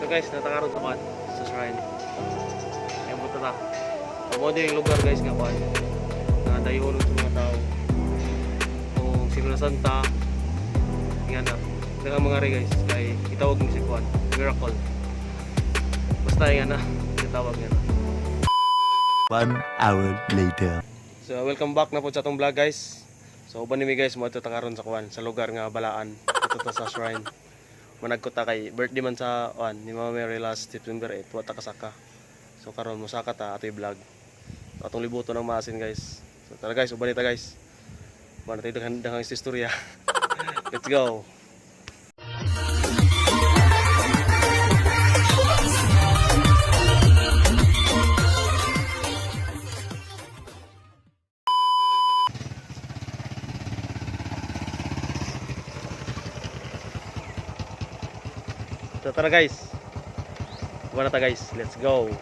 Guys, naa ta karon sa kwan, sa shrine. Niabot na ta. So, mao din yung lugar, guys, nga kwan. Nga dayon sa mga tao. Kung Semana Santa, nga na. Daghang mga rin, guys, kay itawag mo si kwan, miracle. Basta nga na, itawag nga na. One hour later. So welcome back na po sa atong vlog, guys. So uban ni mi, guys, moadto ta karon sa kuan, sa lugar nga balaan. Dito ta sa shrine. Managko ta kay birthday man sa kuan ni Mama Mary last September 8, wa ta kasaka. So karon mosaka ta atoy vlog. So, atong libuton ng Maasin, guys. So tara guys, uban ni ta, guys. Wala tayo daghang daghang istorya. Let's go. So tara guys. Uban na ta, guys. Let's go.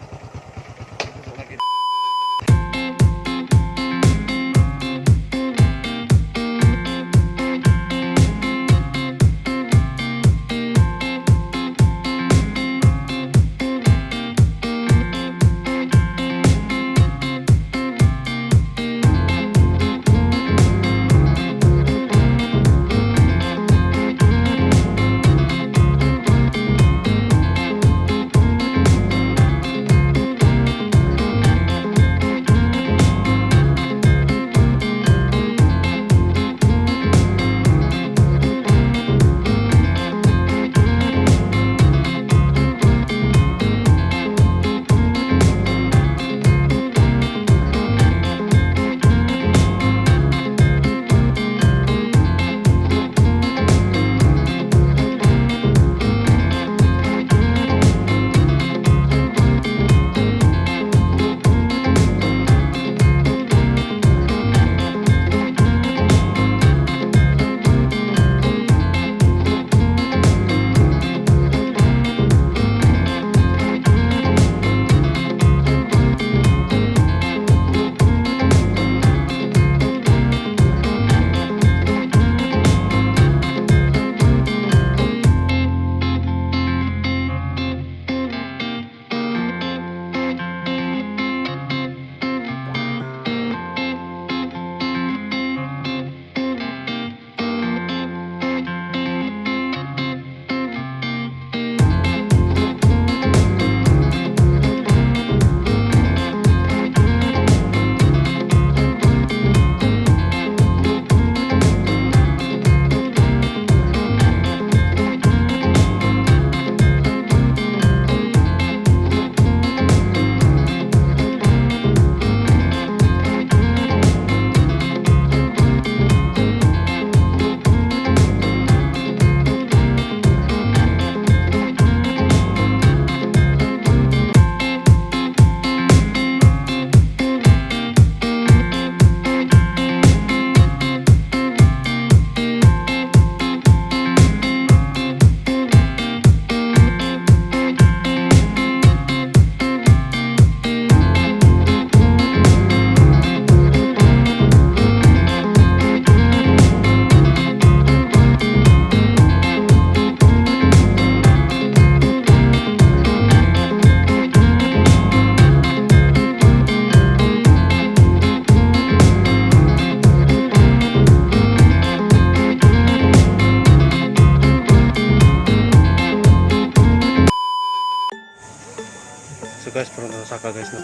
So guys, parang nasaka, guys, no.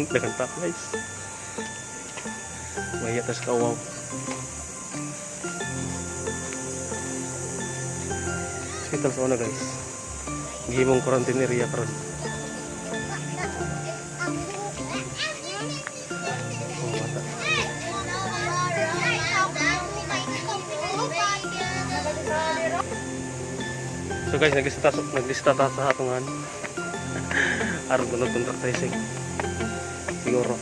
Daghang tao, guys. Mahiya tas kauwaw. Hospital sa una, guys. Gihimong quarantine area karon. Oh, bata. So guys, naglista ta sa atungan. Aron ko contact tracing. Siguro.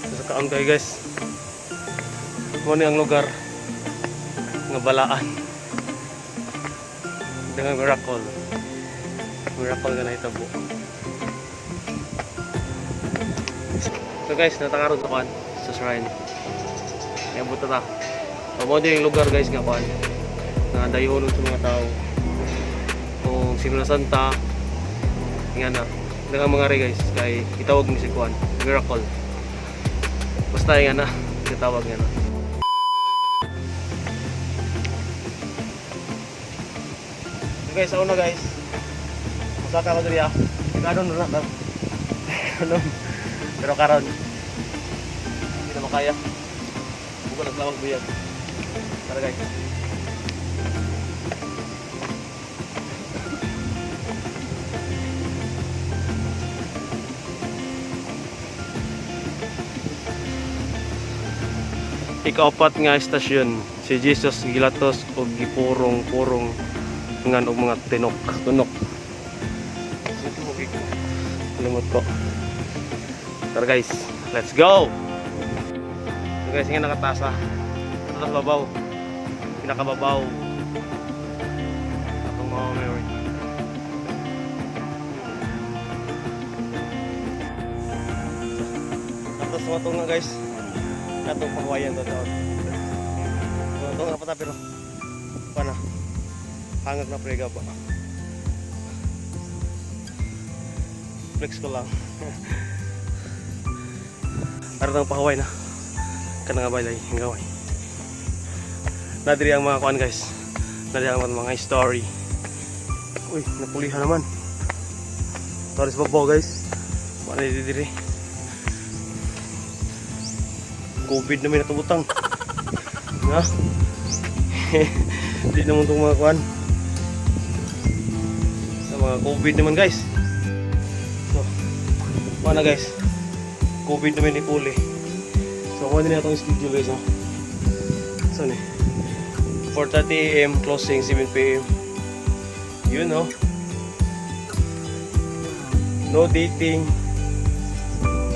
So, sa kaon kayo, guys. Mo ni ang lugar nga balaan. Dengan miracle. Miracle nga nahitabo. So guys, naa ta karon sa kwan, sa shrine. Niabot na ta. So, mao din yung lugar, guys, nga kuan nga dayonon sa mga tao. Kung Semana Santa nga na daghang mga re, guys, kay itawag ni si kuan miracle. Basta nga na gitawag nga na. So guys, sa una, guys, masaka ko diri ah. Karon na lang. Karon. Pero karon hindi na makaya. Bukan naglamang buyag. Tara, guys. Ikaapat nga estasyon, si Jesus gilatos og gipurong-purong ngan og mga tinok, tunok. Limot ko. Tara guys, let's go! So guys, nga nakatasa. Ito sa babaw. Pinakababaw. Atong Mama Mary. Tapos mga nga, guys. Atong pahuwayan to taon. Ito nga pa ta pero pana. Hangag na prega ba. Flex ko lang. Para nang pahuway na. Kana nga balay, gaway. Nadiri ang mga kuan, guys. Nadiri ang mga story. Uy, napulihan naman. Taris babaw, guys. Wala diri. COVID na may natubutang. Nga? Di naman itong mga kuan. Sa mga COVID naman, guys. So, mana, guys. COVID naman ni Puli. So, kuha din itong schedule, guys. No? So, ni 4:30 a.m. closing 7 p.m. Yun, no? No dating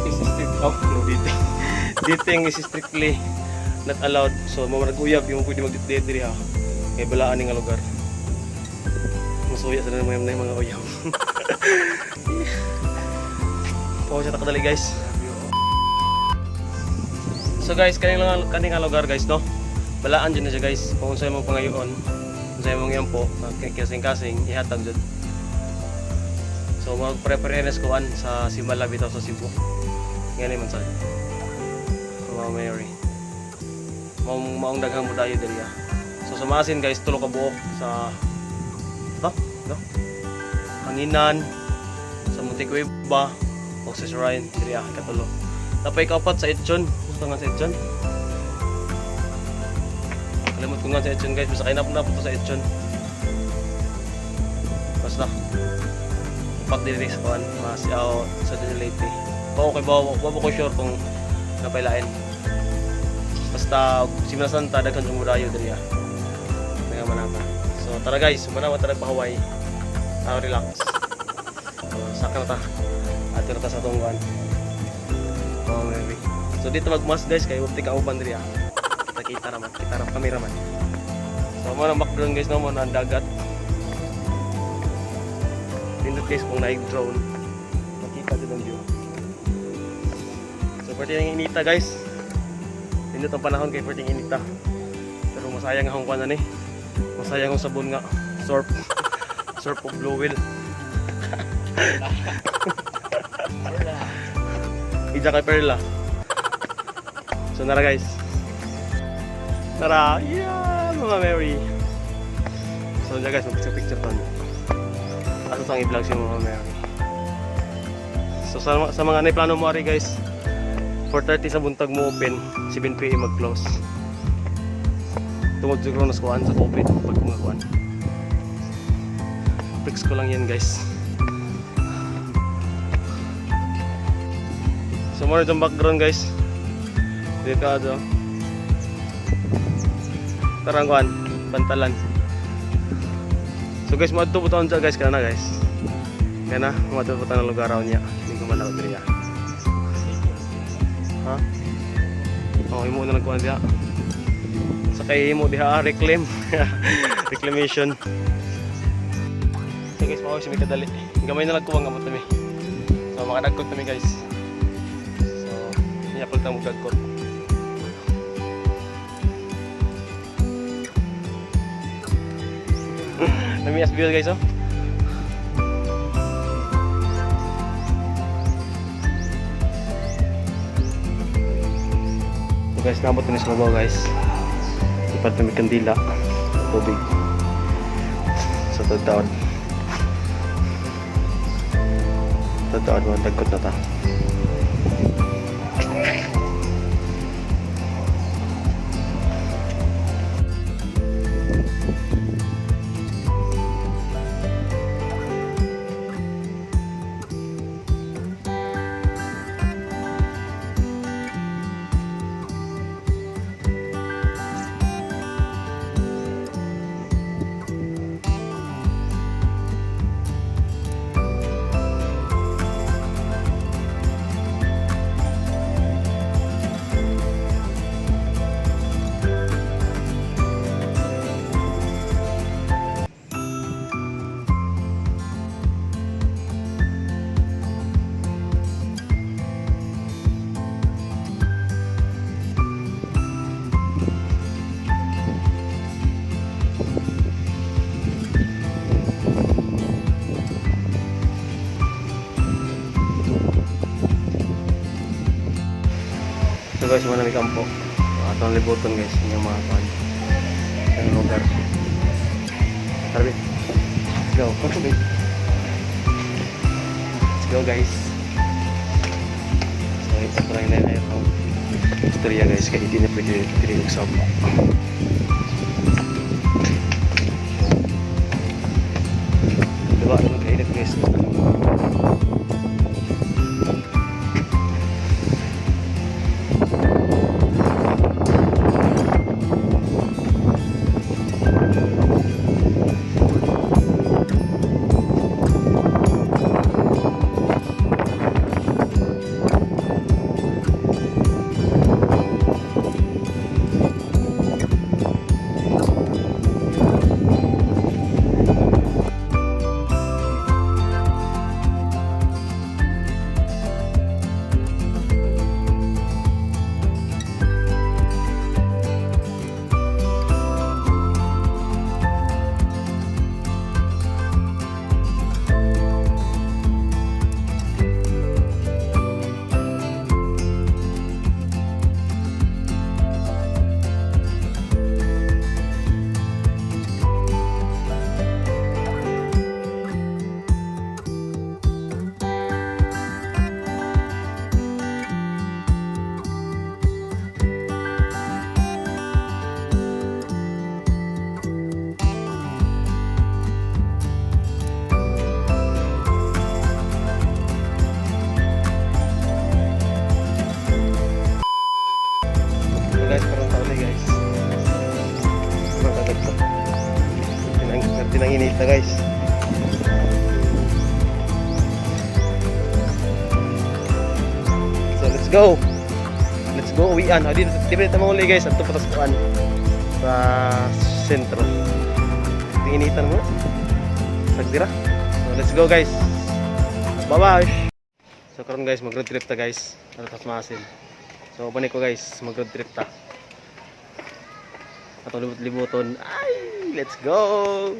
is strict. Oh, no dating. Dating is strictly not allowed. So, mga nag-uyab, yung pwede mag-date diri ha. Kay balaan ni nga lugar. Masuya sa na mga uyab. Pawa siya takadali, guys. So guys, kaning kaning nga lugar, guys, no. Balaan dyan na siya, guys. Kung unsay mong pangayoon, unsay mong yampo, kasing-kasing ihatag jud. So mag-prepare kuan sa Simala bitaw sa Cebu. Ngani man sa Mama Mary. Maong maong daghang mudayo diri ah. So sa Maasin, guys, tulo ka buok sa ito, no? Hanginan sa Montecueva o sa Shrine diri ah, katulo. Napay kaupat sa Etchon. Gusto nga sa Etchon. Kalimot ko nga sa Etchon, guys, basta kay na po to sa Etchon. Basta upat diri sa kuan, mas sa Leyte. Bawo kay bawo, bawo ko sure kung napailain. Basta Semana Santa daghan jung mudayo diri ah. Nga manata. So tara guys, manawa tara pahuway. Tao relax. So, saka na ta. Ato na ta sa tungguan. Oh, maybe. So dito magmas, guys, kay wag ka uban diri ah. Kita kita raman, kita ram kami raman. So mo na background, guys, no, mo na ang dagat. Nindot, guys, kung naig drone. Makita din ang view. So pwede nang inita, guys. Nindot ang panahon kay pwede inita. Pero masayang akong kuan ni. Masayang ang sabon nga surf. Surf of blue whale. Ija kay Perla. So nara, guys. Nara, yeah, Mama Mary. So dyan, guys, mag-picture picture pa. Ato tang i-vlog si Mama Mary. So sa mga plano mo ari, guys, 4:30 sa buntag mo open, 7 p.m. mag-close. Tungod siguro na sa kuan sa COVID pag mga kuan. Flex ko lang yan, guys. So more itong background, guys. Delikado. Tarang kuan, pantalan. So guys, moadto po taon dyan, guys, kana na, guys. Kana, moadto po taon ng lugar raw niya. Hindi ko man diri ah. Ha? Oh, imo na nagkuan diha. Sa kay imo diha ah, reclaim. Reclamation. So guys, mao si may kadali. Gamay na lang kuwang gamot nami. So makadagkot nami, guys. So, niya pag mo dagkot. Namias view guys oh. So guys, naabot na sa labaw guys. Ipat na may kandila, tubig. Sa taon. Taon mo, dagkot na ta. So guys, muna may kampo. Atong libuton guys, yung mga kuan. Ang lugar. Tara, babe. Let's go. Come babe. Let's go guys. So ito pa lang na yung istorya guys, kaya hindi na pwede diri og saba. Diba, ano kainit guys? So guys, parang taon na guys. Parang kagat to. Tinanginit na guys. So let's go. Let's go uwian. O, di ba ito uli guys? Ato patas kuan sa sentro. Tinginitan mo. Sagdira. So let's go guys. Bye bye. So karon guys, mag road trip ta guys. Ato tas maasin. So balik ko guys, mag road trip ta. Ato libot-libuton. Ay, let's go.